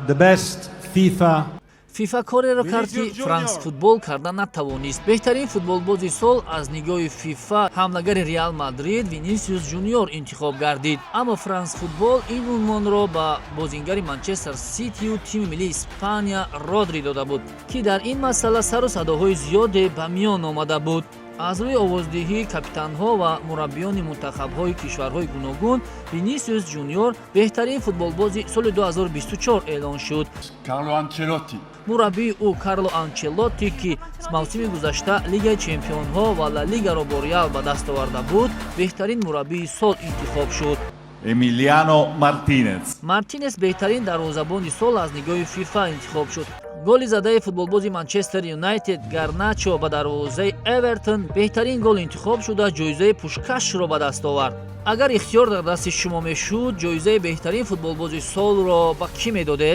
The best FIFA ФИФА кореро кард, ки Франс Футбол карда натавонист. Беҳтарин футболбози сол аз нигоҳи ФИФА ҳамлагари Реал Мадрид Винисиус Жуниор интихоб гардид, аммо Франс Футбол ин унвонро ба бозингари Манчестер Ситию тими миллии Испания Родри дода буд, ки дар ин масъала сару садоҳои зиёде ба миён омада буд. Аз рӯи овоздиҳии капитанҳо ва мураббиёни мунтахабҳои кишварҳои гуногун, Винисиус Жуниор беҳтарин футболбози соли 2024 эълон шуд. Carlo Ancelotti. Мураббии ӯ Карло Анчелотти, ки мавсими гузашта Лигаи чемпионҳо ва Ла Лигаро бо Реал ба даст оварда буд, беҳтарин мураббии сол интихоб шуд. Emiliano Martinez. Мартинес беҳтарин дарвозабони сол аз нигоҳи ФИФА интихоб шуд. Голи задаи футболбози Манчестер Юнайтед Гарначо ба дарвозаи Эвертон беҳтарин гол интихоб шуда, ҷоизаи Пушкашро ба даст овард. Агар ихтиёр дар дасти шумо мешуд, ҷоизаи беҳтарин футболбози солро ба кӣ медодед?